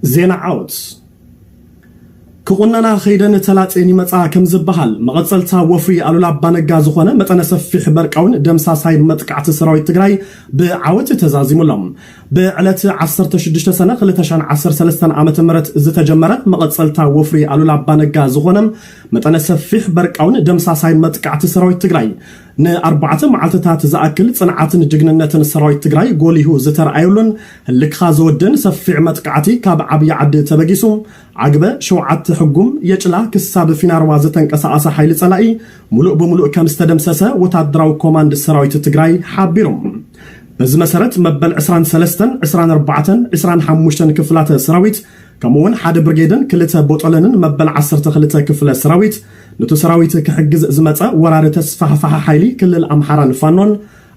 ዜና ዓወት። ክቑነና ኸይደን ተላጽየን ይመጻ ከም ዝበሃል፣ መቐጸልታ ወፍሪ ኣሉላ ኣባነጋ ዝኾነ መጠነ ሰፊሕ በርቃውን ደምሳሳይ መጥቃዕቲ ሰራዊት ትግራይ ብዓወት ተዛዚሙሎም። ብዕለት ዓሰርተ ሽዱሽተ ሰነ ክልተ ሽሕን ዓሰርተ ሰለስተን ዓመተ ምህረት ዝተጀመረ መቐጸልታ ወፍሪ ኣሉላ ኣባነጋ ዝኾነ መጠነ ሰፊሕ በርቃውን ደምሳሳይ መጥቃዕቲ ሰራዊት ትግራይ ንኣርባዕተ መዓልትታት ዝኣክል ጽንዓትን ጅግንነትን ሰራዊት ትግራይ ጎሊሁ ዝተረኣየሉን ህልክኻ ዘወድን ሰፊሕ መጥቃዕቲ ካብ ዓብዪ ዓዲ ተበጊሱ ዓግበ ሸውዓተ ሕጉም የጭላ ክሳብ ፊናርዋ ዝተንቀሳቐሰ ሓይሊ ጸላኢ ሙሉእ ብሙሉእ ከም ዝተደምሰሰ ወታደራዊ ኮማንድ ሰራዊት ትግራይ ሓቢሩ። በዚ መሰረት መበል ዕስራን ሰለስተን፣ ዕስራን ኣርባዕተን፣ ዕስራን ሓሙሽተን ክፍላተ ሰራዊት ከምኡ እውን ሓደ ብርጌድን ክልተ ቦጦለንን መበል ዓሰርተ ክልተ ክፍለ ሰራዊት ነቲ ሰራዊት ክሕግዝ ዝመጸ ወራሪ ተስፋሕፋሒ ሓይሊ ክልል ኣምሓራን ፋኖን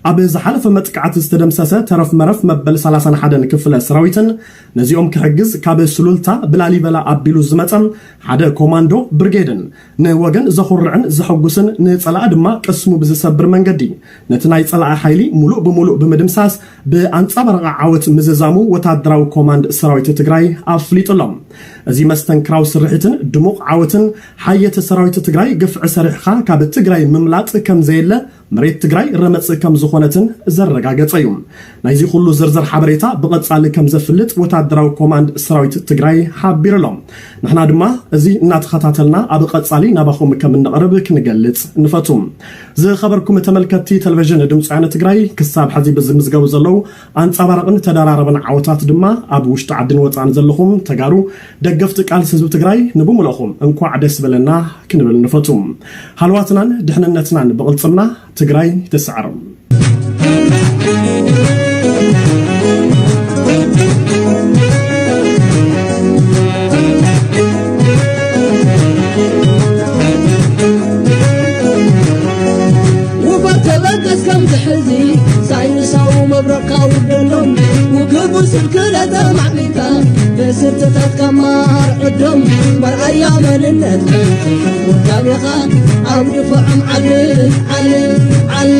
ኣብ ዝሓለፈ መጥቃዕቲ ዝተደምሰሰ ተረፍ መረፍ መበል ሰላሳን ሓደን ክፍለ ሰራዊትን ነዚኦም ክሕግዝ ካብ ሱሉልታ ብላሊበላ ኣቢሉ ዝመጸ ሓደ ኮማንዶ ብርጌድን ንወገን ዘኹርዕን ዘሐጉስን ንጸላኢ ድማ ቅስሙ ብዝሰብር መንገዲ ነቲ ናይ ጸላኢ ሓይሊ ሙሉእ ብሙሉእ ብምድምሳስ ብኣንጻባራቒ ዓወት ምዝዛሙ ወታደራዊ ኮማንድ ሰራዊት ትግራይ ኣፍሊጡ ኣሎ። እዚ መስተንክራዊ ስርሒትን ድሙቕ ዓወትን ሓየት ሰራዊት ትግራይ ግፍዒ ሰሪሕኻ ካብ ትግራይ ምምላጥ ከም ዘየለ መሬት ትግራይ ረመጽ ከም ዝኾነትን ዘረጋገጸ እዩ። ናይዚ ኩሉ ዝርዝር ሓበሬታ ብቐጻሊ ከም ዘፍልጥ ወታደራዊ ኮማንድ ሰራዊት ትግራይ ሓቢሩ ኣሎ። ንሕና ድማ እዚ እናተኸታተልና ኣብ ቀጻሊ ናባኹም ከም እንቐርብ ክንገልጽ ንፈቱ። ዝኸበርኩም ተመልከትቲ ቴሌቪዥን ድምፂ ወያነ ትግራይ፣ ክሳብ ሕዚ ብዝምዝገቡ ዘለዉ ኣንጻባራቕን ተደራረበን ዓወታት ድማ ኣብ ውሽጢ ዓድን ወፃእን ዘለኹም ተጋሩ ደገፍቲ ቃልሲ ህዝቢ ትግራይ ንብሙልእኹም እንኳዕ ደስ በለና ክንብል ንፈቱ። ሃልዋትናን ድሕንነትናን ብቕልፅምና ትግራይ ትስዕር። ውፈር ተበገስ ከምዚ ሕዚ ሳይንሳዊ መብረቕካ ውደሎም። ውግቡ ስልክለ ተማዕቢልካ ብስርትታትካ ማር ዕዶም። መርኣያ መንነት ውዳቤኻ ኣብ ድፋዖም ዓሊ ዓሊ ዓሊ።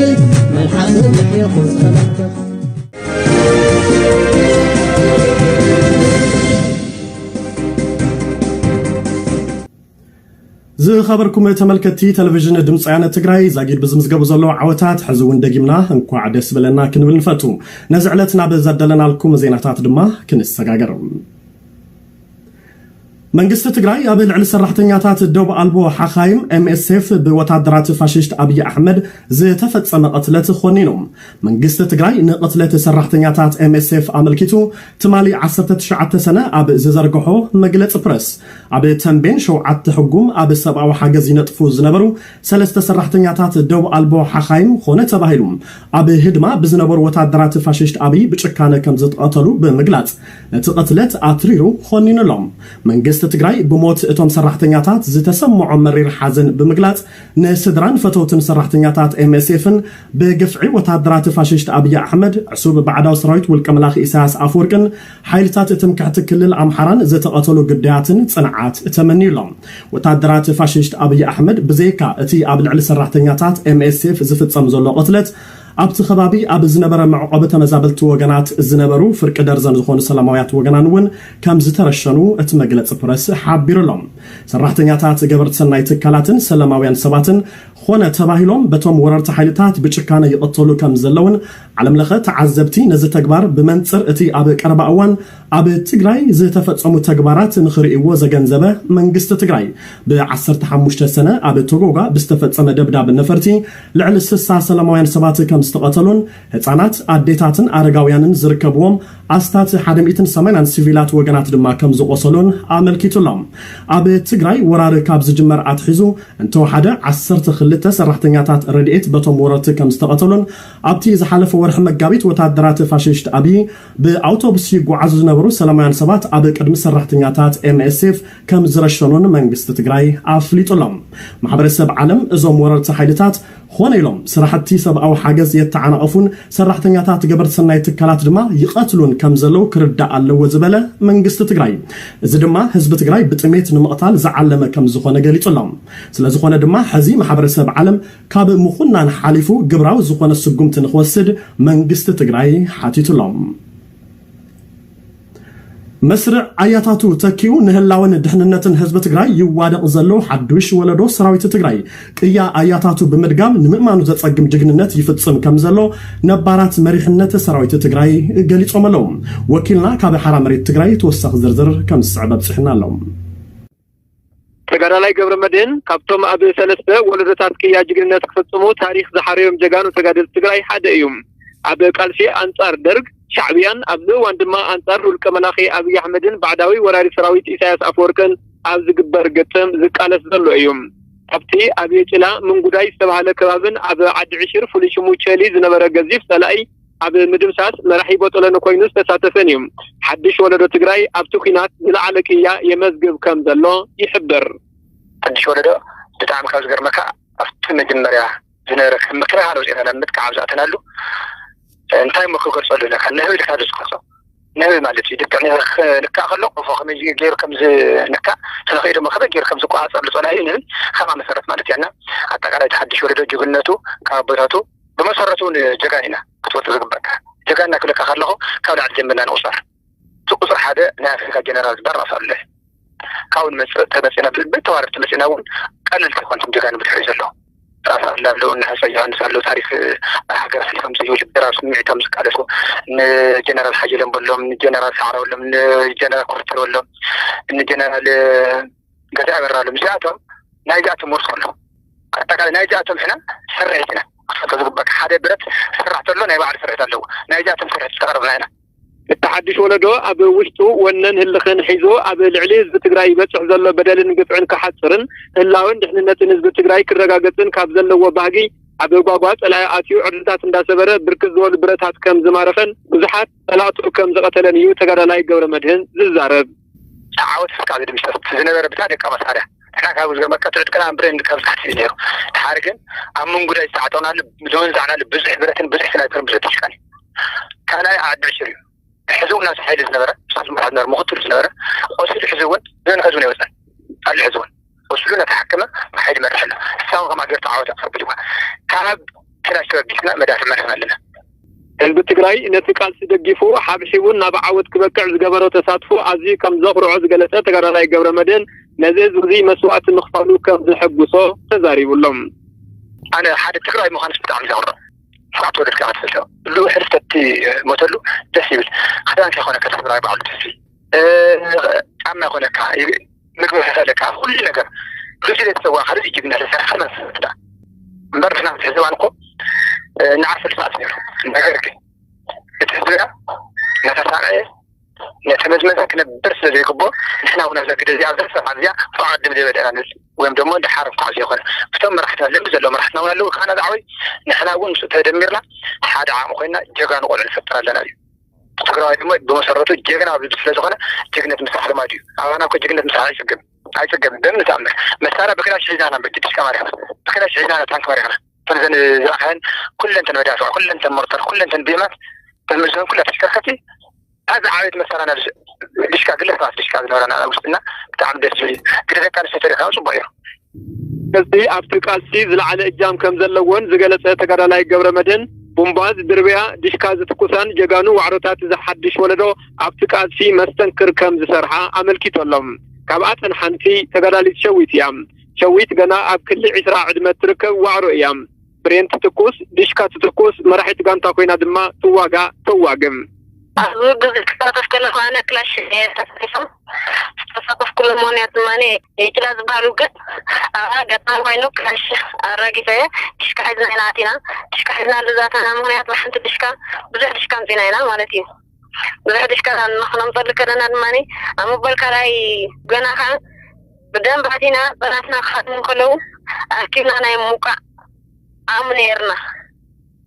መልሓሱ ምሕየኹ ሰላምታ። ዝኸበርኩም ተመልከትቲ ቴሌቪዥን ድምፂ ወያነ ትግራይ፣ ዛጊድ ብዝምዝገቡ ዘለዉ ዓወታት ሕዚ እውን ደጊምና እንኳዕ ደስ በለና ክንብል ንፈቱ። ነዚ ዕለት ናብ ዘደለናልኩም ዜናታት ድማ ክንሰጋገር። መንግስቲ ትግራይ ኣብ ልዕሊ ሰራሕተኛታት ዶብ ኣልቦ ሓኻይም ኤምኤስኤፍ ብወታደራት ፋሽስት ኣብይ ኣሕመድ ዝተፈጸመ ቅትለት ኾኒኑ። መንግስቲ ትግራይ ንቅትለት ሰራሕተኛታት ኤምኤስኤፍ ኣመልኪቱ ትማሊ ዓሰርተ ትሽዓተ ሰነ ኣብ ዝዘርግሖ መግለፂ ፕረስ፣ ኣብ ተንቤን ሸውዓተ ሕጉም ኣብ ሰብኣዊ ሓገዝ ይነጥፉ ዝነበሩ ሰለስተ ሰራሕተኛታት ዶብ ኣልቦ ሓኻይም ኾነ ተባሂሉ ኣብ ህድማ ብዝነበሩ ወታደራት ፋሽስት ኣብይ ብጭካነ ከም ዝተቐተሉ ብምግላጽ፣ ነቲ ቅትለት ኣትሪሩ ኾኒኑ ኣሎ። መንግስቲ ትግራይ ብሞት እቶም ሰራሕተኛታት ዝተሰምዖ መሪር ሓዘን ብምግላጽ፣ ንስድራን ፈተውትን ሰራሕተኛታት ኤምኤስኤፍን ብግፍዒ ወታደራት ፋሽስት ኣብይ ኣሕመድ፣ ዕሱብ ባዕዳዊ ሰራዊት ውልቀ መላኺ ኢሳያስ ኣፈወርቅን ሓይልታት ትምክሕቲ ክልል ኣምሓራን ዝተቐተሉ ግዳያትን ጽንዓት ተመንዩ ኣሎ። ወታደራት ፋሽስት ኣብይ ኣሕመድ ብዘይካ እቲ ኣብ ልዕሊ ሰራሕተኛታት ኤምኤስኤፍ ዝፍጸም ዘሎ ቅትለት፣ ኣብቲ ከባቢ ኣብ ዝነበረ መዕቆቢ ተመዛበልቲ ወገናት ዝነበሩ ፍርቂ ደርዘን ዝኾኑ ሰላማውያት ወገናን እውን ከም ዝተረሸኑ እቲ መግለፂ ፕረስ ሓቢሩ ኣሎ። ሰራሕተኛታት ገበርቲ ሰናይ ትካላትን ሰላማውያን ሰባትን ኾነ ተባሂሎም በቶም ወረርቲ ሓይልታት ብጭካነ ይቕተሉ ከም ዘለውን ዓለም ለኸ ተዓዘብቲ ነዚ ተግባር ብመንፅር እቲ ኣብ ቀረባ እዋን ኣብ ትግራይ ዝተፈጸሙ ተግባራት ንኽርእይዎ ዘገንዘበ መንግስቲ ትግራይ፣ ብ ዓሰርተ ሓሙሽተ ሰነ ኣብ ቶጎጋ ብዝተፈጸመ ደብዳብ ነፈርቲ ልዕሊ ስሳ ሰላማውያን ሰባት ከም ዝተቐተሉን ህጻናት፣ ኣዴታትን ኣረጋውያንን ዝርከብዎም ኣስታት ሓደ ሚእትን ሰማንያን ሲቪላት ወገናት ድማ ከም ዝቖሰሉን ኣመልኪቱ ኣሎ። ኣብ ትግራይ ወራር ካብ ዝጅመር ኣትሒዙ እንተወሓደ ዓሰርተ ክልተ ሰራሕተኛታት ረድኤት በቶም ወረርቲ ከም ዝተቐተሉን ኣብቲ ዝሓለፈ ወርሒ መጋቢት ወታደራት ፋሽስት ኣብይ ብኣውቶቡስ ይጓዓዙ ዝነበሩ ሰላማውያን ሰባት ኣብ ቅድሚ ሰራሕተኛታት ኤምኤስኤፍ ከም ዝረሸኑን መንግስቲ ትግራይ ኣፍሊጡ ኣሎ። ማሕበረሰብ ዓለም እዞም ወረርቲ ሓይልታት ኾነ ኢሎም ስራሕቲ ሰብኣዊ ሓገዝ የተዓናቐፉን ሰራሕተኛታት ገበርቲ ሰናይ ትካላት ድማ ይቐትሉን ከም ዘለዉ ክርዳእ ኣለዎ ዝበለ መንግስቲ ትግራይ፣ እዚ ድማ ህዝቢ ትግራይ ብጥሜት ንምቕታል ዝዓለመ ከም ዝኾነ ገሊጹ ኣሎ። ስለ ዝኾነ ድማ ሕዚ ማሕበረሰብ ዓለም ካብ ምኹናን ሓሊፉ ግብራዊ ዝኾነ ስጉምቲ ንኽወስድ መንግስቲ ትግራይ ሓቲቱ ኣሎ። መስርዕ ኣያታቱ ተኪኡ ንህላወን ድሕንነትን ህዝቢ ትግራይ ይዋደቕ ዘሎ ሓዱሽ ወለዶ ሰራዊት ትግራይ ቅያ ኣያታቱ ብምድጋም ንምእማኑ ዘጸግም ጅግንነት ይፍጽም ከም ዘሎ ነባራት መሪሕነት ሰራዊት ትግራይ ገሊጾም ኣለዉ። ወኪልና ካብ ሓራ መሬት ትግራይ ተወሳኺ ዝርዝር ከም ዝስዕብ ኣብጺሑና ኣሎ። ተጋዳላይ ገብረ መድህን ካብቶም ኣብ ሰለስተ ወለዶታት ቅያ ጅግንነት ክፍጽሙ ታሪኽ ዝሓረዮም ጀጋኑ ተጋደልቲ ትግራይ ሓደ እዩ። ኣብ ቃልሲ ኣንጻር ደርግ፣ ሻዕብያን ኣብዚ እዋን ድማ ኣንጻር ውልቀ መላኺ ኣብይ ኣሕመድን ባዕዳዊ ወራሪ ሰራዊት ኢሳያስ ኣፈወርቅን ኣብ ዝግበር ግጥም ዝቃለስ ዘሎ እዩ። ኣብቲ ኣብ የጭላ ምንጉዳይ ዝተባህለ ከባብን ኣብ ዓዲ ዕሽር ፍሉይ ሽሙ ቸሊ ዝነበረ ገዚፍ ጸላኢ ኣብ ምድምሳስ መራሒ ቦጦሎኒ ኮይኑ ዝተሳተፈን እዩ። ሓድሽ ወለዶ ትግራይ ኣብቲ ኲናት ዝለዓለ ቅያ የመዝግብ ከም ዘሎ ይሕብር። ሓድሽ ወለዶ ብጣዕሚ ካብ ዝገርመካ ኣብቲ መጀመርያ ዝነበረ ከም ምክልኻል ወፂና ናብ ምጥቃዕ ኣብ ዝኣተናሉ እንታይ እሞ ክገልፀሉ ኢለካ ነህቢ ኢልካ ዝትኮሶ ነህቢ ማለት እዩ። ልክዕ ንህቢ ክልካእ ከሎ ቆፎ ከመይ ገይሩ ከም ዝንካእ ተለኺኡ ድማ ከመይ ገይሩ ከም ዝቆፃፀር ዝፀናዩ ንህቢ ከምኣ መሰረት ማለት እያ። እና ኣጠቃላይ እቲ ሓድሽ ወለዶ ጅግንነቱ ካብ ኣቦታቱ ብመሰረቱ እውን ጀጋን ኢና ክትፈልጦ ዝግበኣካ። ጀጋንና ክብለካ ከለኹ ካብ ላዕሊ ጀሚርና ንቑፀር። እቲ ቁፅሪ ሓደ ናይ ኣፍሪካ ጀነራል ዝበሃል ራስ ኣሉላ እዩ። ካብኡ ንመፅእ ተመፂና ብተዋረድ ተመፂና እውን ቀለልቲ ኣይኮኑን ጀጋኑ ብድሕሪኡ ዘለዉ። ራስ ኣሉላ ኣለዉ፣ እነ ሃፀይ ዮሃንስ ኣለዉ፣ ታሪክ ሃገር ኣሕሊፎም ዝህቡ ብራር ስምዒቶም ዝቃለሱ፣ ንጀነራል ሓየሎም በሎም፣ ንጀነራል ሰዓረ በሎም፣ ንጀነራል ኮርተር በሎም፣ ንጀነራል ገዛ በራሎም፣ እዚኣቶም ናይዚኣቶም ውርሲ ኣለዉ። ኣጠቃላይ ናይዚኣቶም ሕና ስርሒት ኢና ክትፈልጦ ዝግበካ። ሓደ ብረት ስራሕ ተሎ ናይ ባዕሉ ስርሒት ኣለዎ። ናይዚኣቶም ስርሒት ዝተቐረብና ኢና። እቲ ሓድሽ ወለዶ ኣብ ውሽጡ ወነን ህልኽን ሒዙ ኣብ ልዕሊ ህዝቢ ትግራይ ይበፅሕ ዘሎ በደልን ግፍዕን ክሓፅርን ህላወን ድሕንነትን ህዝቢ ትግራይ ክረጋገፅን ካብ ዘለዎ ባህጊ ኣብ ጓጓ ፀላኢ ኣትዩ ዕድልታት እንዳሰበረ ብርክት ዝበሉ ብረታት ከም ዝማረኸን ብዙሓት ፀላእቱ ከም ዝቐተለን እዩ ተጋዳላይ ገብረ መድህን ዝዛረብ። ዓወት እስካብ ዝድምሰስ ዝነበረ ብታ ደቃ መሳርያ ንሕና ካብ ዝገመካ ትዕጥቅና ብሬን ካብ ዝሓስ እዩ ነይሩ። ድሓር ግን ኣብ ምንጉዳይ ዝተዓጠቕናሉ ዝወንዛዕናሉ ብዙሕ ብረትን ብዙሕ ስናይፐርን ብዙሕ ተሽካን እዩ። ካልኣይ ዓዲ ዕሽር እዩ። ሕዚ እውን ናብቲ ሓይሊ ዝነበረ ሳት መሓዝ ነበረ ምክትሉ ዝነበረ ቆሲሉ ሕዚ እውን ብዘን ሕዚ እውን ኣይወፀን ኣሎ። ሕዚ እውን ቆሲሉ እናተሓከመ ብሓይሊ ይመርሕ ኣሎ። ንሳ እውን ከምኣ ገይሩ ተዓወት ኣፈር ብልዋ ካብ ክላሽ ተበጊስና መዳፍዕ መሪሕና ኣለና። ህዝቢ ትግራይ ነቲ ቃልሲ ደጊፉ ሓብሒቡን ናብ ዓወት ክበቅዕ ዝገበሮ ተሳትፎ ኣዝዩ ከም ዘኹርዖ ዝገለጸ ተጋዳላይ ገብረ መድህን ነዚ ህዝቢ እዚ መስዋእቲ ምኽፋሉ ከም ዘሐጉሶ ተዛሪቡ ኣሎ። ኣነ ሓደ ትግራይ ምዃንስ ብጣዕሚ ዘኹርዕ ስርዓት ወደድካ ክትፈልጦ እሉ ሕልፈቲ ሞተሉ ደስ ይብል። ክዳንካ ይኾነካ ትግራይ ባዕሉ ደስ ይብል። ጫማ ይኾነካ ምግቢ ከሰለካ ኩሉ ነገር ርእሲ ዘይተሰዋ ካልእ ጅግና ተሰርሐ መሰለታ እምበር ንሕና ትሕዝባን እኮ ንዓሰርተ ሰዓት ነይሩ። ነገር ግን እቲ ህዝብና እናተሳቀየ ነተመዝመዘ ክነብር ስለ ዘይግብኦ ንሕና እውን ኣብዛ ግደ እዚኣ ኣብዛ ሰዓት እዚኣ ብቐድም ዘይበደና ንብል ወይም ደሞ ድሓር እንኳዕ ዘይኮነ እቶም መራሕትና ልምዲ ዘለዎም መራሕትና እውን ኣለዉ። ካና ዝዓበዩ ንሕና እውን ምስኡ ተደሚርና ሓደ ዓቕሚ ኮይንና ጀጋኑ ቆልዑ ንፈጥር ኣለና እዩ። ትግራዋይ ድማ ብመሰረቱ ጀግና ኣብ ልቢ ስለዝኾነ ጅግነት ምሳሕ ልማድ እዩ። ኣባና እኮ ጅግነት ምሳሕ ኣይፅገብን ኣይፅገብን በምንም ተኣምር። መሳርያ ብክላሽ ሒዝና ኢና በቲ ዲሽቃ ማሪኽና ብክላሽ ሒዝና ኢና ታንክ ማሪኽና። እተን ዘን ዝረኣኻየን ኩለን ተን መዳፍዕ ኩለን ተን ሞርተር ኩለን ተን ብሄማት ተን ምዝን ኩላ ተሽከርከርቲ ኣብ ዝዓበየት መሳርያ ናብ ዲሽቃ ግለ ሰባት ዲሽቃ ዝነበረና ኣብ ውሽጥና ብጣዕሚ ደስ ዝብል እዩ። ግደ ደቂ ኣንስትዮ ተሪኽና እውን ፅቡቕ እዩ። እዚ ኣብቲ ቃልሲ ዝለዓለ እጃም ከም ዘለዎን ዝገለጸ ተጋዳላይ ገብረ መድህን ቡምባ ዝድርብያ ዲሽካ ዝትኩሳን ጀጋኑ ዋዕሮታት እዚ ሓድሽ ወለዶ ኣብቲ ቃልሲ መስተንክር ከም ዝሰርሓ ኣመልኪቱ ኣሎ። ካብኣተን ሓንቲ ተጋዳሊት ሸዊት እያ። ሸዊት ገና ኣብ ክሊ ዒስራ ዕድመ እትርከብ ዋዕሮ እያ። ብሬን ትትኩስ፣ ዲሽካ ትትኩስ፣ መራሒት ጋንታ ኮይና ድማ ትዋጋእ ተዋግም። ኣብዚ ግዜ ክሳተፍ ከለኹ ኣነ ክላሽ እየ ተሳቲፎም ዝተሳተፍኩሉ ምኽንያት ድማ የጭላ ዝበሃል ውግእ ኣብ ኣጋጣሚ ኮይኑ ክላሽ ኣራጊፈ እየ። ዲሽካ ሒዝና ኢና ኣቲና። ዲሽካ ሒዝና ልዛተና ምኽንያት ብሓንቲ ዲሽካ ብዙሕ ዲሽካ ኣምፂና ኢና ማለት እዩ። ብዙሕ ዲሽካ ንክነምፀሉ ከለና ድማ ኣብ ምባል ካልኣይ ገና ከዓ ብደንብ ኣቲና ፀናትና ክሓድሙ ከለዉ ኣኪብና ናይ ምውቃዕ ዓቕሚ ነይርና።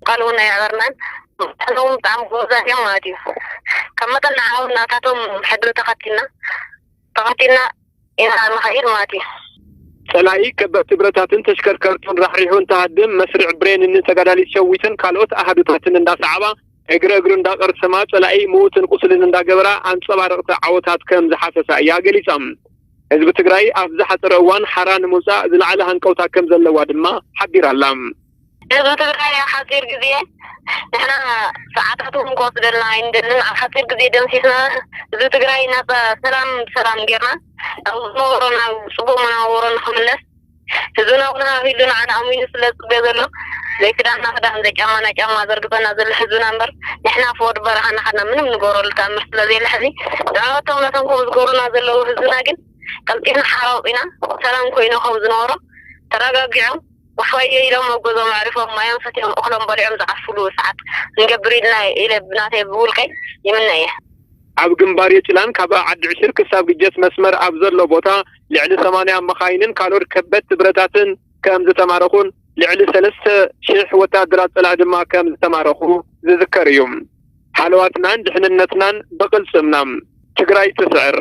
ቃል እውን ኣይኣበርናን። ንሕና እውን ብጣዕሚ ጎበዛት እዮም ማለት እዩ። ካብ መጠን ንዓ እውን ናታቶም ሕድሪ ተኸቲልና ተኸቲልና ኢና ንኸይድ ማለት እዩ። ፀላኢ ከበድቲ ብረታትን ተሽከርከርቱን ራሕሪሑ እንትሃድም መስርዕ ብሬንን ተጋዳሊት ሸዊትን ካልኦት ኣሃዱታትን እንዳሰዓባ እግሪ እግሩ እንዳቐርሰማ ፀላኢ ምዉትን ቁስልን እንዳገበራ ኣንፀባረቕቲ ዓወታት ከም ዝሓፈሳ እያ ገሊፃ። ህዝቢ ትግራይ ኣብ ዝሓፀረ እዋን ሓራ ንምውፃእ ዝለዓለ ሃንቀውታ ከም ዘለዋ ድማ ሓቢራ ኣላ። ህዝቢ ትግራይ ኣብ ሓፂር ግዜ ንሕና ሰዓታት እውን ክወስደልና ኣይንደልን። ኣብ ሓፂር ግዜ ደምሲስና ህዝቢ ትግራይ ናፃ ሰላም ብሰላም ጌርና ናብ ዝነበሮ ናብ ፅቡቅ መናበሮ ንክምለስ ህዝብና እውን ሃሂሉ ንዓና ኣሚኑ ስለ ዝፅበ ዘሎ ዘይክዳንና ክዳን ዘይጫማና ጫማ ዘርግፀና ዘሎ ህዝብና እምበር ንሕና ፍወድ በረኻ እናኸድና ምንም ንገብረሉ ተኣምር ስለ ዘየለ ሕዚ ንዕወቶም ነቶም ከምኡ ዝገብሩና ዘለዉ ህዝብና ግን ቀልጢፍና ሓራ ኣውፂና ሰላም ኮይኑ ከም ዝነበሮ ተረጋጊዖም ዋሕዋየ ኢሎም ኣብ ገዝኦም ኣዕሪፎም ማዮም ሰትዮም እኽሎም በሊዖም ዝዓርፍሉ ሰዓት ንገብር ኢልና ኢለ ብናተይ ብውልቀይ ይምነ እየ። ኣብ ግንባር የጭላን ካብ ዓዲ ዕሽር ክሳብ ግጀት መስመር ኣብ ዘሎ ቦታ ልዕሊ ሰማንያ መኻይንን ካልኦት ከበድቲ ብረታትን ከም ዝተማረኹን ልዕሊ ሰለስተ ሽሕ ወታደራት ፀላኢ ድማ ከም ዝተማረኹ ዝዝከር እዩ። ሃለዋትናን ድሕንነትናን ብቕልፅምና። ትግራይ ትስዕር።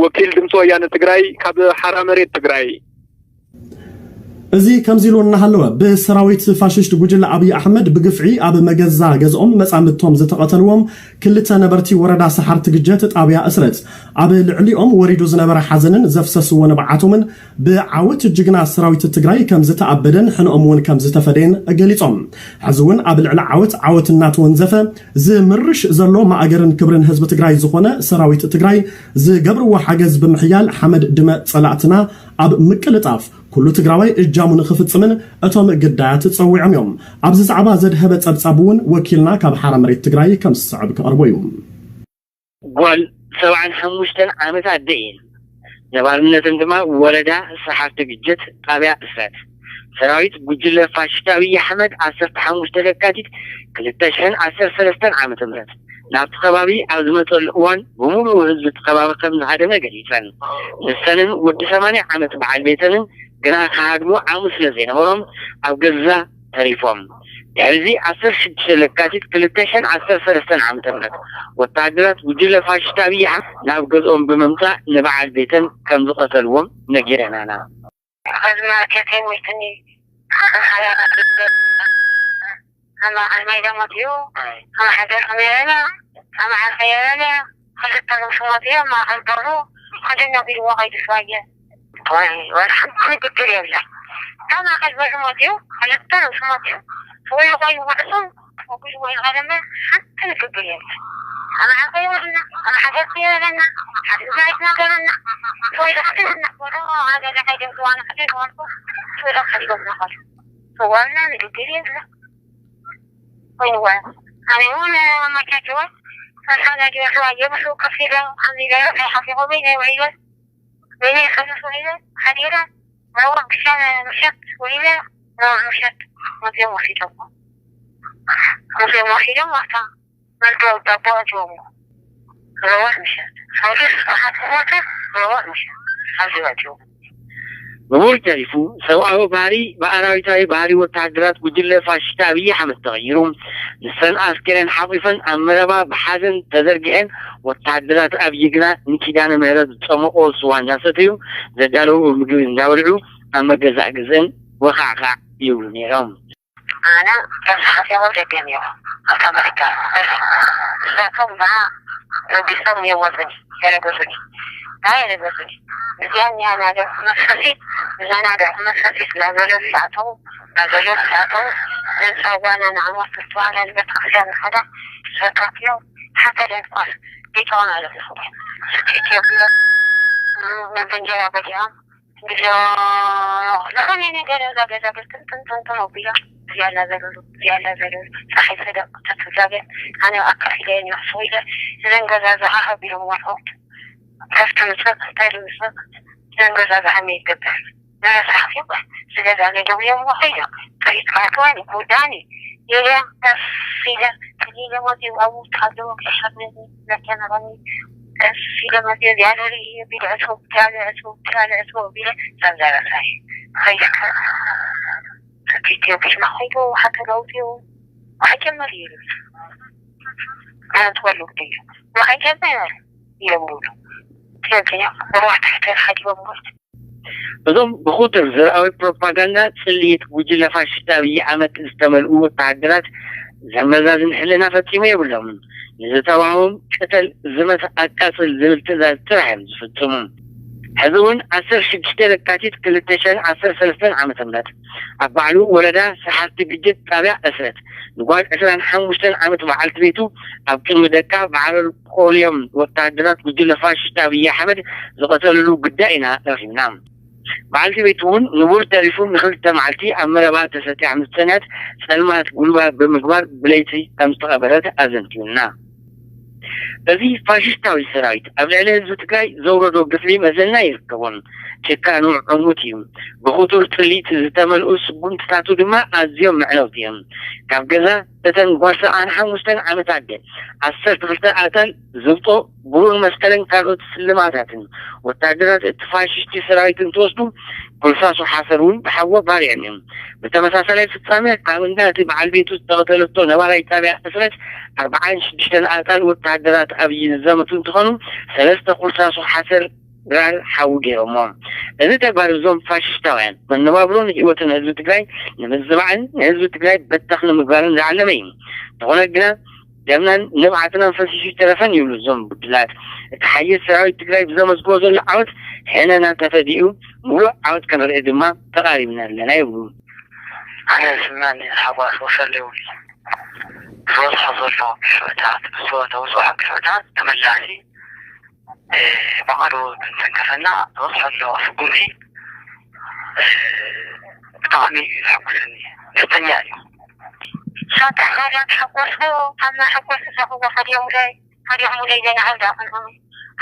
ወኪል ድምፂ ወያነ ትግራይ ካብ ሓራ መሬት ትግራይ። እዚ ከምዚ ኢሉ እናሃለወ ብሰራዊት ፋሽስት ጉጅለ ኣብይ ኣሕመድ ብግፍዒ ኣብ መገዛ ገዝኦም መፃምድቶም ዝተቐተልዎም ክልተ ነበርቲ ወረዳ ሰሓርቲ ግጀት ጣብያ እስረት ኣብ ልዕሊኦም ወሪዱ ዝነበረ ሓዘንን ዘፍሰስዎ ንብዓቶምን ብዓወት ጅግና ሰራዊት ትግራይ ከም ዝተኣበደን ሕንኦም እውን ከም ዝተፈደየን ገሊፆም። ሕዚ እውን ኣብ ልዕሊ ዓወት ዓወት እናተወንዘፈ ዝምርሽ ዘሎ ማእገርን ክብርን ህዝቢ ትግራይ ዝኾነ ሰራዊት ትግራይ ዝገብርዎ ሓገዝ ብምሕያል ሓመድ ድመ ፀላእትና ኣብ ምቅልጣፍ ኩሉ ትግራዋይ እጃሙ ንኽፍፅምን እቶም ግዳያት ፀዊዖም እዮም። ኣብዚ ዛዕባ ዘድሀበ ፀብፃብ እውን ወኪልና ካብ ሓራ መሬት ትግራይ ከም ዝስዕብ ክቐርቦ እዩ። ጓል ሰብዓን ሓሙሽተን ዓመት ኣደ እየን። ነባርነተን ድማ ወረዳ ሰሓርቲ ግጀት ጣብያ እስረት። ሰራዊት ጉጅለ ፋሽስታዊ ኣሕመድ ዓሰርተ ሓሙሽተ ለካቲት ክልተ ሽሕን ዓሰርተ ሰለስተን ዓመተ ምህረት ናብቲ ከባቢ ኣብ ዝመፀሉ እዋን ብምሉኡ ህዝቢ እቲ ከባቢ ከም ዝሃደመ ገሊፀን። ንሰንን ወዲ ሰማንያ ዓመት በዓል ቤተንን ግና ክሃድሙ ዓቕሚ ስለ ዘይነበሮም ኣብ ገዛ ተሪፎም። ድሕሪዚ ዓሰርተ ሽዱሽተ ለካቲት ክልተ ሽሕን ዓሰርተ ሰለስተን ዓመተ ምህረት ወተሃደራት ጉጅለ ፋሽስት ኣብይ ኣሕመድ ናብ ገዝኦም ብምምፃእ ንበዓል ቤተን ከም ዝቐተልዎም ነጊረናና። ኣዝማርኬተይ ሞይትኒ ኣማዓልማይ ደሞትዩ ኣማሓደር ከመየበላ ኣማዓል ከየበለ ክልተ ርእሱ ሞትዩ ማእኸል በሩ ክንዲ ነቢልዎ ከይዱ ስዋየ ወይ ወላ ሓንቲ ንግግር የብላ ካብ ማእኸል በሩ ሞትዩ ክልተ ርእሱ ሞትዩ ወይ ኮይኑ ወዕሱ ወጉድ ወይ ቀደመ ሓንቲ ንግግር የብላ ኣማዓል ከየበልና ኣማሓደር ከየበለና ሓንቲ ኣይትናገረና ወይ ዳሕትና ወደ ሃገር ከይደምፅዋና ከደድዋልኩ ወይ ዳሕና ይገዝናኸሉ ስዋልና ንግግር የብላ ኮይንዋ ኣነ እውን ኣመቻችዋ ኣሳዳጊ ወስዋ የብሉ ከፊለ ኣሚለ ናይ ሓፊቆ በይነ ውዒለ በይነ ከነስ ውዒለ ሓዲረ ረዋ ብሻ ምሸት ውዒለ ረዋ ምሸት ሞትዮም ወሲዶሞ ሞትዮም ወሲዶም ኣብታ መልዶ ዳቦ ኣትዎም ረዋ ምሸት ሓዲር ኣሓት ሞተ ረዋ ምሸት ኣብዚ ኣትዎም ብሙሉ ተሪፉ ሰብኣዊ ባህሪ ብኣራዊታዊ ባህሪ ወተሃደራት ጉጅለ ፋሽስት ኣብይ ኣሕመድ ተቐይሩ። ንሰን ኣስከሬን ሓቒፈን ኣብ መረባ ብሓዘን ተዘርጊሐን፣ ወተሃደራት ኣብይ ግና ንኪዳነ ምህረት ዝፀመቖ ስዋ እንዳሰተዩ ዘዳለውዎ ምግቢ እንዳበልዑ ኣብ መገዛእ ገዝአን ወኻዕኻዕ ይብሉ ነይሮም። ኣነ ተስሓፊ ወደገም እዮ ኣብታ መሪካ እሳቶም ና ረቢሶም እዮም ወፅኒ የረገፁኒ ና የረገፁኒ እዚኣ ኒያ ናገር መሰሲ እዛ ናገር መሰሲ ስላዘለሉ ይኣተው ናዘለሉ ይኣተው ዘንፃዋና ንዓሞት ዝተባህለ ቤተክርስትያን ንኸዳ ረካትዮም ሓተ ደንኳስ ቤተውን ኣለፍኹ ኢትዮጵያ መንፈንጀራ በዲዖም ዝኾነ ነገር እዛ ገዛ ግን ትንትን ትንትን ኣቢላ እዚኣ እናዘለሉ እዚኣ እናዘለሉ ፀሓይ ሰደቕ ተትዛገ ኣነ ኣካፊለ ንሕሱ ኢለ እዘን ገዛ ዝሃሃብ ኢሎም ወርዖት ከፍቲ ምፅእ እንታይ ንምፅእ እዘን ገዛ ዝሃመ ይገብር ንረሳሕ ይባ ዝገዛ ነደው እዮም ወኸዮ ጥሪት ካርትዋኒ ጉዳኒ ኢለ ከፍ ኢለ ክሊለ ወፂኡ ኣብኡ ተሃለወ ክሕር ነተነቐኒ ቀስ ኢለ መፅየ እዚኣ ንርኢ ቢለ ዕፅው እዚኣ ንዕፅው እዚኣ ንዕፅው ቢለ እዛ እዛ ረሳሒ ኸይደ ኢትዮጵያ ኸይዱ ሓተላውፂኡ ኣይጀመር እዩ ኣንትወሉ እዩ ኣይጀመር ይለምሉ ኢትዮጵያ ሩሕ ትሕተ ሓዲቦም እዞም ብኹቱር ዘርኣዊ ፕሮፓጋንዳ ጽልኢት ጉጅለ ፋሽስት ኣብይ ኣሕመድ ዝተመልኡ ወተሃደራት ዘመዛዝን ሕልና ፈጺሙ የብሎምን። ንዝተዋህቦም ቅተል፣ ዝመት፣ ኣቃጽል ዝብል ትእዛዝ ጥራሕ እዮም ዝፍጽሙ። ሕዚ እውን ዓሰርተ ሽዱሽተ ለካቲት ክልተ ሽሕን ዓሰርተ ሰለስተን ዓመተ ምህረት ኣብ ባዕሉ ወረዳ ሰሓርቲ ግጅት ጣብያ ዕስረት ንጓል ዕስራን ሓሙሽተን ዓመት በዓልቲ ቤቱ ኣብ ቅድሚ ደቃ ብዓረር ቆልዮም ወታሃደራት ጉጅለ ፋሽስት ኣብይ ኣሕመድ ዝቐተልሉ ጉዳይ ኢና ረኺብና። በዓልቲ ቤቱ እውን ንቡር ተሪፉ ንክልተ መዓልቲ ኣብ መረባ ተሰጢያ ምስ ጸንሐት ጸልማት ጉልባብ ብምግባር ብለይቲ ከም ዝተቐበረት ኣዘንቲዩና። እዚ ፋሽስታዊ ሰራዊት ኣብ ልዕሊ ህዝቢ ትግራይ ዘውረዶ ግፍዒ መዘና ይርከቦን። ጭካኑ ዕሙት እዩ። ብክቱር ጥሊት ዝተመልኡ ስጉምትታቱ ድማ ኣዝዮም መዕነውቲ እዮም። ካብ ገዛ እተን ጓል ሰብዓን ሓሙሽተን ዓመት ኣደ ዓሰርተ ክልተ ኣጣል ዝብጦ ብሩር መስቀልን ካልኦት ስልማታትን ወታደራት እቲ ፋሽስቲ ሰራዊት እንትወስዱ ኮልሳሶ ሓሰር እውን ብሓዎ ባሪዖም እዮም። ብተመሳሳላይ ፍጻሜ ካብ እንዳ እቲ በዓል ቤቱ ዝተቐተለቶ ነባራይ ጣብያ ዕስረት ኣርባዓን ሽዱሽተን ኣጣል ወታደራት ኣብይ ዝዘመቱ እንትኾኑ ሰለስተ ኮልሳሶ ሓሰር ድራር ሓዊ ገይሮሞ። እዚ ተግባር እዞም ፋሽስታውያን መነባብሮን ህይወትን ህዝቢ ትግራይ ንምዝባዕን ንህዝቢ ትግራይ በታኽ ንምግባርን ዝዓለመ እዩ። እንተኾነ ግና ደምናን ንብዓትናን ፈሲሱ ተረፈን ይብሉ እዞም ብድላት። እቲ ሓይል ሰራዊት ትግራይ ብዘመዝግቦ ዘሎ ዓወት ሕነና ተፈዲኡ ምሉእ ዓወት ከነርኢ ድማ ተቓሪብና ኣለና ይብሉ። ኣነ ዝመን ሓጓስ ወሰለ ይብሉ ዝበዝሖ ዘሎ ግፍዕታት ብዝወተ ውፅዖ ግፍዕታት ተመላሲ ባዕሉ እንትንከፈና ዝበዝሖ ዘሎ ስጉምቲ ብጣዕሚ እዩ ዘሐጉሰኒ። ደስተኛ እዩ። ሳንታ ሓርያ ተሓጎስዎ ካብ ናይ ሓጎስ ዝረኽቦ ሃዲዮምለይ ሃዲኦምለይ ዘይናሃው ዳኹም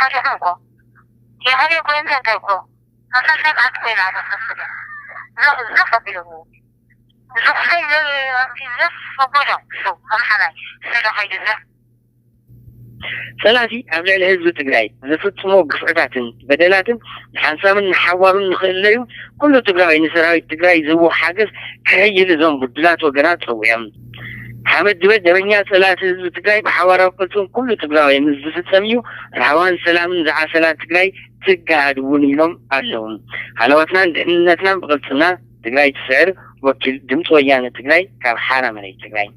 ሃዲኹም እኮ የሃዲዮ ኮይን ዘንተልኮ ኣሳሳብ ኣት ኮይና ተኸፍለ ዘፍ ኣቢሎምኒ ዝኽፈይ ዘፍ ኣቦዶ ኣምሓላይ ሰዶ ሃይድዘፍ ጸላእቲ ኣብ ልዕሊ ህዝቢ ትግራይ ዝፍጽሞ ግፍዕታትን በደላትን ንሓንሳብን ንሓዋሩን ንኽእለዩ ኩሉ ትግራዋይ ንሰራዊት ትግራይ ዝህቦ ሓገዝ ክሕይል እዞም ብድላት ወገናት ጸዊዖም። ሓመድ ድበ ደበኛ ጸላእቲ ህዝቢ ትግራይ ብሓባራዊ ቅልጽም ኩሉ ትግራዋይ ምስ ዝፍጸም እዩ ራህዋን ሰላምን ዝዓሰላ ትግራይ ትጋሃድ እውን ኢሎም ኣለዉ። ሃለዋትናን ድሕንነትናን ብቕልጽምና ትግራይ ትስዕር። ወኪል ድምፂ ወያነ ትግራይ ካብ ሓራ መሬት ትግራይ።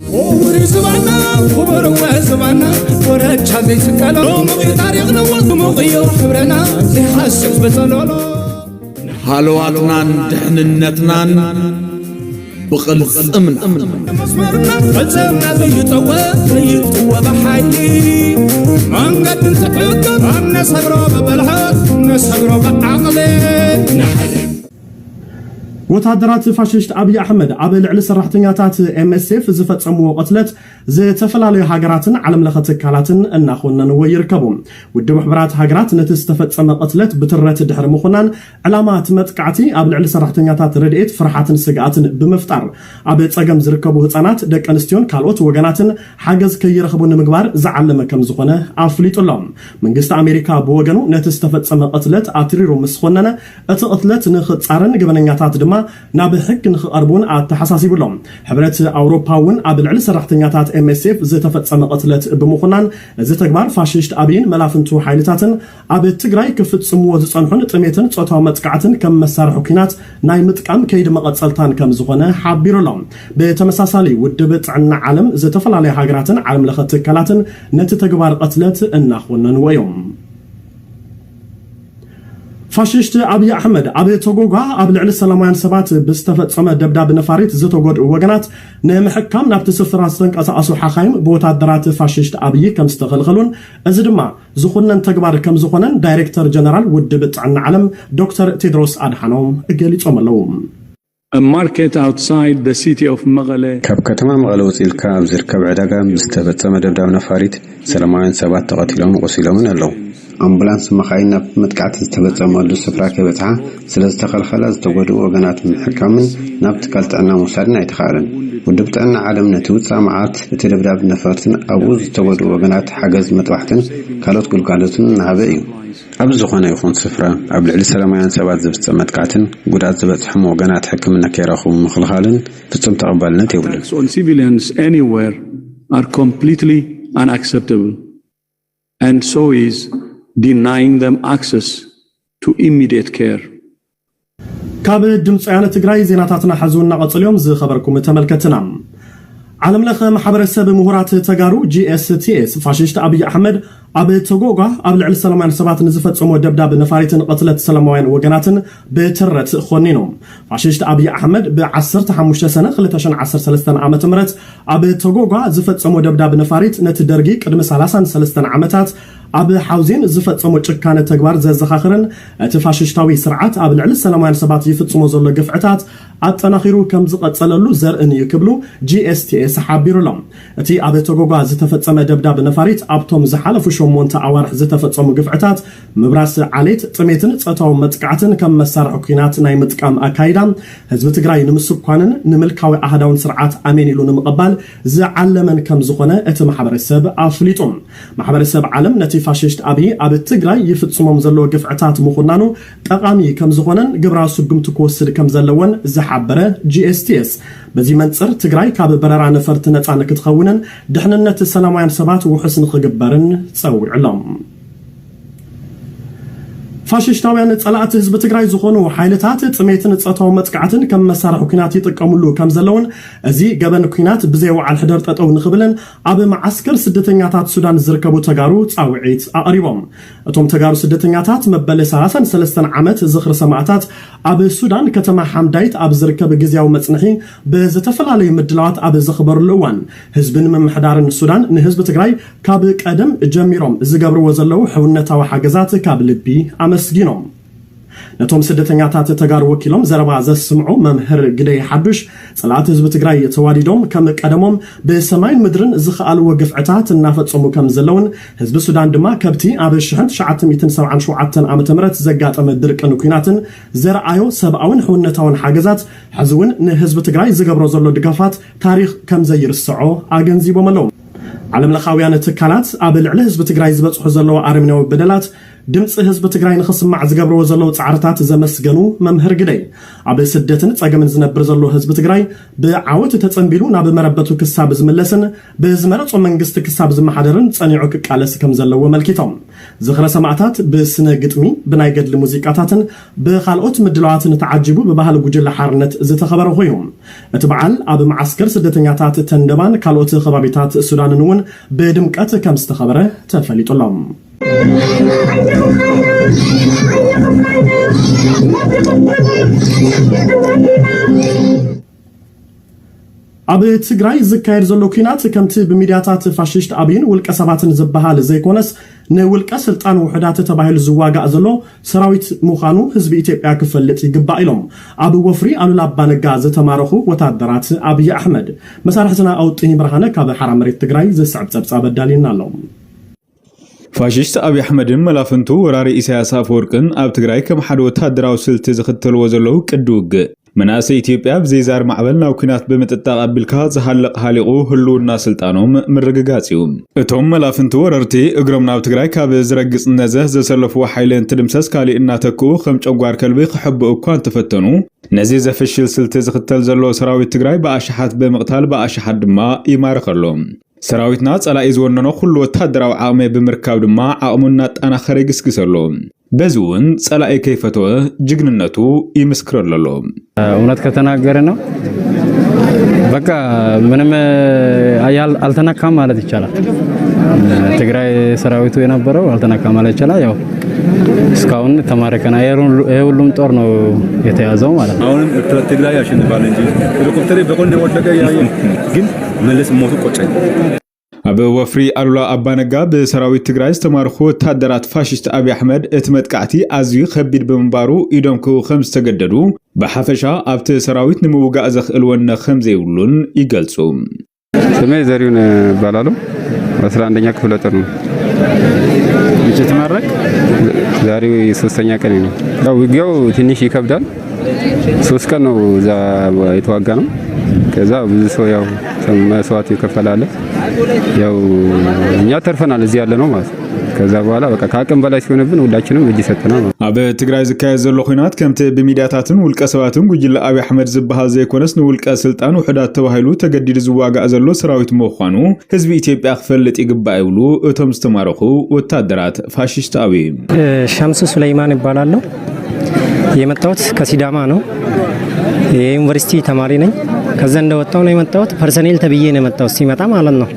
ክቡር ዝባና ክቡር ዝባና ወረቻ ዘይስቀሎ ሙቕ ታሪኽ ነው ሙቕ እዩ ሕብረና ዘይሓስስ በጸሎሎ ሃለዋትናን ድሕንነትናን ብቕልጽምና መስመርና ፈጸምና ዘይጠወ ዘይጥወ ብሓይሊ መንገድን ስሕቶ ኣነሰግሮ ብብልሓት ነሰግሮ ብዓቕሊ ወታደራት ፋሽስት ኣብይ ኣሕመድ ኣብ ልዕሊ ሰራሕተኛታት ኤምኤስኤፍ ዝፈጸምዎ ቅትለት ዝተፈላለዩ ሃገራትን ዓለምለኸ ትካላትን እናኾነንዎ ይርከቡ። ውድብ ሕቡራት ሃገራት ነቲ ዝተፈጸመ ቅትለት ብትረት ድሕሪ ምኹናን ዕላማ እቲ መጥቃዕቲ ኣብ ልዕሊ ሰራሕተኛታት ረድኤት ፍርሓትን ስግኣትን ብምፍጣር ኣብ ጸገም ዝርከቡ ህጻናት፣ ደቂ ኣንስትዮን ካልኦት ወገናትን ሓገዝ ከይረኽቡ ንምግባር ዝዓለመ ከም ዝኾነ ኣፍሊጡ ኣሎ። መንግስቲ ኣሜሪካ ብወገኑ ነቲ ዝተፈጸመ ቅትለት ኣትሪሩ ምስ ኾነነ እቲ ቅትለት ንኽጻረን ገበነኛታት ድማ ናብ ሕግ ንኽቐርቡን ኣተሓሳሲቡ ኣሎ። ሕብረት ኣውሮፓ እውን ኣብ ልዕሊ ሰራሕተኛታት ኤምኤስኤፍ ዝተፈጸመ ቅትለት ብምኹናን እዚ ተግባር ፋሽስት ኣብይን መላፍንቱ ሓይልታትን ኣብ ትግራይ ክፍጽምዎ ዝጸንሑን ጥሜትን ጾታዊ መጥቃዕትን ከም መሳርሒ ኲናት ናይ ምጥቃም ከይዲ መቐጸልታን ከም ዝኾነ ሓቢሩ ኣሎ። ብተመሳሳሊ ውድብ ጥዕና ዓለም ዝተፈላለያ ሃገራትን ዓለም ለኸ ትካላትን ነቲ ተግባር ቅትለት እናኾነንዎ እዮም። ፋሽስት ኣብይ ኣሕመድ ኣብ ቶጎጓ ኣብ ልዕሊ ሰላማውያን ሰባት ብዝተፈጸመ ደብዳብ ነፋሪት ዝተጎድኡ ወገናት ንምሕካም ናብቲ ስፍራ ዝተንቀሳቐሱ ሓኻይም ብወታደራት ፋሽስት ኣብይ ከም ዝተኸልኸሉን እዚ ድማ ዝኹነን ተግባር ከም ዝኾነን ዳይሬክተር ጀነራል ውድብ ጥዕና ዓለም ዶክተር ቴድሮስ ኣድሓኖም ገሊጾም ኣለዉ። A market outside the city of Mekelle. ካብ ከተማ መቐለ ውፅእ ኢልካ ኣብ ዝርከብ ዕዳጋ ምስ ተፈፀመ ደብዳብ ነፋሪት ሰላማውያን ሰባት ተቐቲሎምን ቆሲሎምን ኣለዉ። ኣምቡላንስ መኻይን ናብ መጥቃዕቲ ዝተፈፀመሉ ስፍራ ከይበፅሓ ስለ ዝተኸልኸላ ዝተጎድኡ ወገናት ንምሕካምን ናብ ትካል ጥዕና ምውሳድን ኣይተኻእለን። ውድብ ጥዕና ዓለም ነቲ ውፃእ መዓት እቲ ደብዳብ ነፈርትን ኣብኡ ዝተጎድኡ ወገናት ሓገዝ መጥባሕትን ካልኦት ግልጋሎትን እናሃበ እዩ። ኣብ ዝኾነ ይኹን ስፍራ ኣብ ልዕሊ ሰላማውያን ሰባት ዝፍጸም መጥቃዕትን ጉድኣት ዝበጽሖም ወገናት ሕክምና ከይረኽቡ ምኽልኻልን ፍጹም ተቐባልነት የብሉን። Attacks on civilians anywhere are completely unacceptable, and so is denying them access to immediate care. ካብ ድምፂ ወያነ ትግራይ ዜናታትና ሕዚ እናቐፅሉ እዮም። ዝኸበርኩም ተመልከትና፣ ዓለም ለኸ ማሕበረሰብ ምሁራት ተጋሩ፣ ጂ ኤስ ቲ ኤስ፣ ፋሽስት ኣብይ ኣሕመድ ኣብ ተጎጓ ኣብ ልዕሊ ሰላማውያን ሰባት ንዝፈጸሞ ደብዳብ ነፋሪትን ቅትለት ሰላማውያን ወገናትን ብትረት ኾኒኑ። ፋሽስት ኣብይ ኣሕመድ ብ ዓሰርተ ሓሙሽተ ሰነ ክልተ ሽሕን ዓሰርተ ሰለስተን ዓመተ ምህረት ኣብ ተጎጓ ዝፈጸሞ ደብዳብ ነፋሪት ነቲ ደርጊ ቅድሚ ሰላሳን ሰለስተን ዓመታት ኣብ ሓውዜን ዝፈጸሞ ጭካነ ተግባር ዘዘኻኽርን እቲ ፋሽስታዊ ስርዓት ኣብ ልዕሊ ሰላማውያን ሰባት ይፍጽሞ ዘሎ ግፍዕታት ኣጠናኺሩ ከም ዝቐጸለሉ ዘርእን እዩ ክብሉ ጂ ኤስ ቲ ኤስ ሓቢሩሎም። እቲ ኣብ ተጎጓ ዝተፈጸመ ደብዳብ ነፋሪት ኣብቶም ዝሓለፉ ሸሞንተ ኣዋርሕ ዝተፈጸሙ ግፍዕታት ምብራስ ዓሌት፣ ጥሜትን ጾታዊ መጥቃዕትን ከም መሳርሒ ኲናት ናይ ምጥቃም ኣካይዳ ህዝቢ ትግራይ ንምስኳንን ንምልካዊ ኣህዳውን ስርዓት ኣሜን ኢሉ ንምቕባል ዝዓለመን ከም ዝኾነ እቲ ማሕበረሰብ ኣፍሊጡ። ማሕበረሰብ ዓለም ነቲ ፋሽስት ኣብይ ኣብ ትግራይ ይፍጽሞም ዘለዎ ግፍዕታት ምኹናኑ ጠቓሚ ከም ዝኾነን ግብራዊ ስጉምቲ ክወስድ ከም ዘለዎን ዝሓበረ ጂ ኤስ ቲ ኤስ፣ በዚ መንጽር ትግራይ ካብ በረራ ነፈርቲ ነጻ ንክትኸውንን ድሕንነት ሰላማውያን ሰባት ውሑስ ንክግበርን ጸዊዑ ኣሎ። ፋሽስታውያን ጸላእቲ ህዝቢ ትግራይ ዝኾኑ ሓይልታት ጥሜትን ጾታዊ መጥቃዕትን ከም መሳርሒ ኲናት ይጥቀሙሉ ከም ዘለውን እዚ ገበን ኲናት ብዘይ ወዓል ሕደር ጠጠው ንኽብልን ኣብ መዓስከር ስደተኛታት ሱዳን ዝርከቡ ተጋሩ ጻውዒት ኣቕሪቦም። እቶም ተጋሩ ስደተኛታት መበል ሰላሳን ሰለስተን ዓመት ዝኽሪ ሰማእታት ኣብ ሱዳን ከተማ ሓምዳይት ኣብ ዝርከብ ግዝያዊ መጽንሒ ብዝተፈላለዩ ምድላዋት ኣብ ዘኽበርሉ እዋን ህዝብን ምምሕዳርን ሱዳን ንህዝቢ ትግራይ ካብ ቀደም ጀሚሮም ዝገብርዎ ዘለዉ ሕውነታዊ ሓገዛት ካብ ልቢ ኣመስጊኖም። ነቶም ስደተኛታት ተጋሩ ወኪሎም ዘረባ ዘስምዑ መምህር ግደይ ሓዱሽ፣ ጸላእቲ ህዝቢ ትግራይ ተዋዲዶም ከም ቀደሞም ብሰማይን ምድርን ዝኸኣልዎ ግፍዕታት እናፈጸሙ ከም ዘለውን ህዝቢ ሱዳን ድማ ከብቲ ኣብ ሽሕን ትሽዓተ ሚእትን ሰብዓን ሸውዓተን ዓመተ ምህረት ዘጋጠመ ድርቅን ኲናትን ዘርኣዮ ሰብኣውን ሕውነታውን ሓገዛት ሕዚ እውን ንህዝቢ ትግራይ ዝገብሮ ዘሎ ድጋፋት ታሪኽ ከም ዘይርስዖ ኣገንዚቦም ኣለዉ። ዓለምለኻውያን ትካላት ኣብ ልዕሊ ህዝቢ ትግራይ ዝበፅሑ ዘለዉ ኣረሚናዊ በደላት ድምፂ ህዝቢ ትግራይ ንኽስማዕ ዝገብርዎ ዘለዉ ፃዕርታት ዘመስገኑ መምህር ግደይ፣ ኣብ ስደትን ፀገምን ዝነብር ዘሎ ህዝቢ ትግራይ ብዓወት ተፀንቢሉ ናብ መረበቱ ክሳብ ዝምለስን ብዝመረፆ መንግስቲ ክሳብ ዝመሓደርን ፀኒዑ ክቃለስ ከም ዘለዎ ኣመልኪቶም። ዝኽረ ሰማእታት ብስነ ግጥሚ፣ ብናይ ገድሊ ሙዚቃታትን ብኻልኦት ምድላዋትን ተዓጂቡ ብባህሊ ጉጅለ ሓርነት ዝተኸበረ ኮይኑ፣ እቲ በዓል ኣብ መዓስከር ስደተኛታት ተንደባን ካልኦት ከባቢታት ሱዳንን እውን ብድምቀት ከም ዝተኸበረ ተፈሊጡ ኣሎ። ኣብ ትግራይ ዝካየድ ዘሎ ኲናት ከምቲ ብሚድያታት ፋሽስት ኣብይን ውልቀ ሰባትን ዝበሃል ዘይኮነስ፣ ንውልቀ ስልጣን ውሑዳት ተባሂሉ ዝዋጋእ ዘሎ ሰራዊት ምዃኑ ህዝቢ ኢትዮጵያ ክፈልጥ ይግባእ ኢሎም ኣብ ወፍሪ ኣሉላ ኣባነጋ ዝተማረኹ ወታደራት ኣብይ ኣሕመድ። መሳርሕትና ኣውጥኝ ብርሃነ ካብ ሓራ መሬት ትግራይ ዝስዕብ ጸብጻብ ኣዳልዩና ኣሎ። ፋሽስት ኣብይ ኣሕመድን መላፍንቱ ወራሪ ኢሳያስ ኣፈወርቅን ኣብ ትግራይ ከም ሓደ ወታደራዊ ስልቲ ዝኽተልዎ ዘለዉ ቅዲ ውግእ፣ መናእሰይ ኢትዮጵያ ብዘይዛር ማዕበል ናብ ኲናት ብምጥጣቕ ኣቢልካ ዝሃልቕ ሃሊቑ ህልውና ስልጣኖም ምርግጋጽ እዩ። እቶም መላፍንቲ ወረርቲ እግሮም ናብ ትግራይ ካብ ዝረግጽ ነዘ ዘሰለፍዎ ሓይሊ እንትድምሰስ ካሊእ እናተክኡ ከም ጨጓር ከልቢ ክሕብኡ እኳ እንተፈተኑ፣ ነዚ ዘፍሽል ስልቲ ዝኽተል ዘሎ ሰራዊት ትግራይ ብኣሽሓት ብምቕታል ብኣሽሓት ድማ ይማርኸሎም። ሰራዊትና ጸላኢ ዝወነኖ ኩሉ ወታደራዊ ዓቕሚ ብምርካብ ድማ ዓቕሙ እናጠናኸረ ይግስግሰሉ። በዚ እውን ጸላኢ ከይፈተወ ጅግንነቱ ይምስክረሉ ኣሎ። እውነት ከተናገረ ነው በቃ ምንም አያል-፣ አልተነካም ማለት ይቻላል። ትግራይ ሰራዊቱ የነበረው አልተነካም ማለት ይቻላል። ያው እስካሁን ተማርከና ይሄ ሁሉ-፣ ይሄ ሁሉም ጦር ነው የተያዘው ማለት ነው። አሁንም ትግራይ ያሸንፋል እንጂ ሄሊኮፕተር በጎን የወደቀ ያየ ግን መለስ ሞቱ ቆጨኝ። ኣብ ወፍሪ ኣሉላ ኣባነጋ ብሰራዊት ትግራይ ዝተማርኹ ወታደራት ፋሽስት ኣብይ ኣሕመድ እቲ መጥቃዕቲ ኣዝዩ ከቢድ ብምንባሩ ኢዶም ክህቡ ከም ዝተገደዱ፣ ብሓፈሻ ኣብቲ ሰራዊት ንምውጋእ ዘኽእል ወነ ከም ዘይብሉን ይገልጹ። ስሜ ዘሪሁን እባላለሁ። አስራ አንደኛ ክፍለ ጦር ነው። መቼ ተመረቅ? ዛሬ ሶስተኛ ቀን ነው። ያው ውጊያው ትንሽ ይከብዳል። ሶስት ቀን ነው እዛ የተዋጋ ነው። ከዛ ብዙ ሰው ያው መስዋዕት የከፈለ አለ። ያው እኛ ተርፈናል እዚህ ያለ ነው ማለት ነው። ከዛ በኋላ በቃ ከአቅም በላይ ሲሆንብን ሁላችንም እጅ ሰጥተናል ማለት ነው። ኣብ ትግራይ ዝካየድ ዘሎ ኲናት ከምቲ ብሚድያታትን ውልቀ ሰባትን ጉጅለ ኣብይ ኣሕመድ ዝበሃል ዘይኮነስ ንውልቀ ስልጣን ውሑዳት ተባሂሉ ተገዲዱ ዝዋጋእ ዘሎ ሰራዊት ምዃኑ ህዝቢ ኢትዮጵያ ክፈልጥ ይግባእ ይብሉ እቶም ዝተማረኹ ወታደራት ፋሽስት ኣብይ። ሸምሱ ሱለይማን ይባላለሁ። የመጣሁት ከሲዳማ ነው። የዩኒቨርሲቲ ተማሪ ነኝ። ከዛ እንደወጣሁ ነው የመጣሁት። ፐርሰኔል ተብዬ ነው የመጣሁት፣ ሲመጣ ማለት ነው።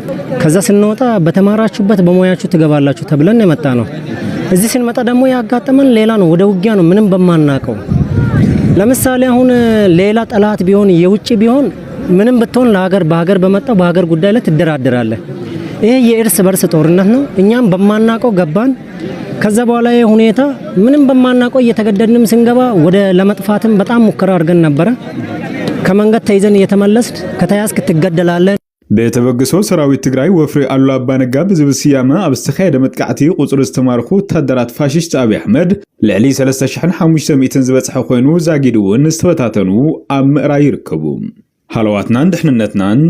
ከዛ ስንወጣ በተማራችሁበት በሙያችሁ ትገባላችሁ ተብለን ነው የመጣ ነው። እዚህ ስንመጣ ደግሞ ያጋጠመን ሌላ ነው፣ ወደ ውጊያ ነው፣ ምንም በማናውቀው። ለምሳሌ አሁን ሌላ ጠላት ቢሆን፣ የውጭ ቢሆን፣ ምንም ብትሆን ለሀገር፣ በሀገር በመጣው በሀገር ጉዳይ ላይ ትደራደራለህ። ይሄ የእርስ በርስ ጦርነት ነው። እኛም በማናውቀው ገባን። ከዛ በኋላ ይሄ ሁኔታ ምንም በማናውቀው እየተገደድንም ስንገባ ወደ ለመጥፋትም በጣም ሙከራ አድርገን ነበረ። ከመንገድ ተይዘን እየተመለስን፣ ከተያዝክ ትገደላለህ። ብተበግሶ ሰራዊት ትግራይ ወፍሪ ኣሉላ ኣባነጋ ብዝብል ስያመ ኣብ ዝተኻየደ መጥቃዕቲ ቁፅሪ ዝተማርኹ ወታደራት ፋሽስት ኣብይ ኣሕመድ ልዕሊ ሰለስተ ሽሕን ሓሙሽተ ሚእትን ዝበፅሐ ኮይኑ፣ ዛጊድ እውን ዝተበታተኑ ኣብ ምእራይ ይርከቡ። ሃለዋትናን ድሕንነትናን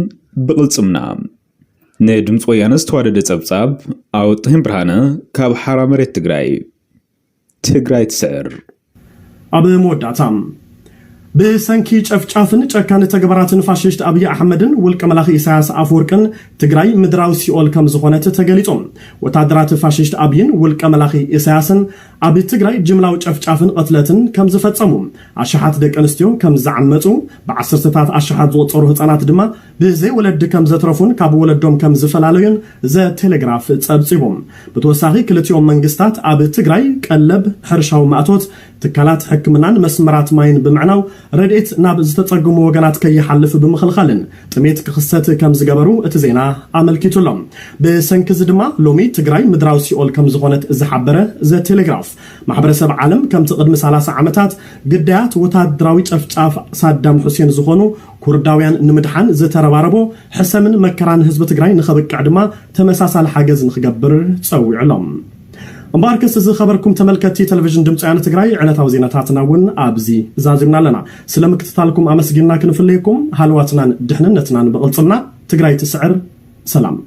ብቕልፅምና። ንድምፂ ወያነ ዝተዋደደ ፀብፃብ፣ ኣውጥህን ብርሃነ፣ ካብ ሓራ መሬት ትግራይ። ትግራይ ትስዕር። ኣብ መወዳእታ፣ ብሰንኪ ጨፍጫፍን ጨካኒ ተግባራትን ፋሽስት ኣብይ ኣሕመድን ውልቀ መላኺ ኢሳያስ ኣፈወርቅን ትግራይ ምድራዊ ሲኦል ከም ዝኾነት ተገሊጹ። ወታደራት ፋሽስት ኣብይን ውልቀ መላኺ ኢሳያስን ኣብ ትግራይ ጅምላዊ ጨፍጫፍን ቐትለትን ከም ዝፈጸሙ፣ ኣሽሓት ደቂ ኣንስትዮ ከም ዝዓመጹ፣ ብዓሰርተታት ኣሽሓት ዝቑጸሩ ህጻናት ድማ ብዘይ ወለዲ ከም ዘትረፉን ካብ ወለዶም ከም ዝፈላለዩን ዘ ቴሌግራፍ ጸብጺቡ። ብተወሳኺ ክልቲኦም መንግስታት ኣብ ትግራይ ቀለብ፣ ሕርሻዊ ማእቶት፣ ትካላት ሕክምናን መስመራት ማይን ብምዕናው ረድኤት ናብ ዝተጸገሙ ወገናት ከይሓልፍ ብምኽልኻልን ጥሜት ክኽሰት ከም ዝገበሩ እቲ ዜና ኣመልኪቱ ኣሎ። ብሰንኪ እዚ ድማ ሎሚ ትግራይ ምድራዊ ሲኦል ከም ዝኾነት ዝሓበረ ዘ ቴሌግራፍ፣ ማሕበረሰብ ዓለም ከምቲ ቅድሚ ሰላሳ ዓመታት ግዳያት ወታደራዊ ጨፍጫፍ ሳዳም ሑሴን ዝኾኑ ኩርዳውያን ንምድሓን ዝተረባረቦ ሕሰምን መከራን ህዝቢ ትግራይ ንኸብቅዕ ድማ ተመሳሳሊ ሓገዝ ንኽገብር ጸዊዑ ኣሎ። እምበኣርከስ ዝኸበርኩም ተመልከትቲ ቴሌቪዥን ድምፂ ወያነ ትግራይ፣ ዕለታዊ ዜናታትና እውን ኣብዚ ዛዚምና ኣለና። ስለ ምክትታልኩም ኣመስጊንና ክንፍለየኩም፣ ሃለዋትናን ድሕንነትናን ብቕልፅምና። ትግራይ ትስዕር። ሰላም።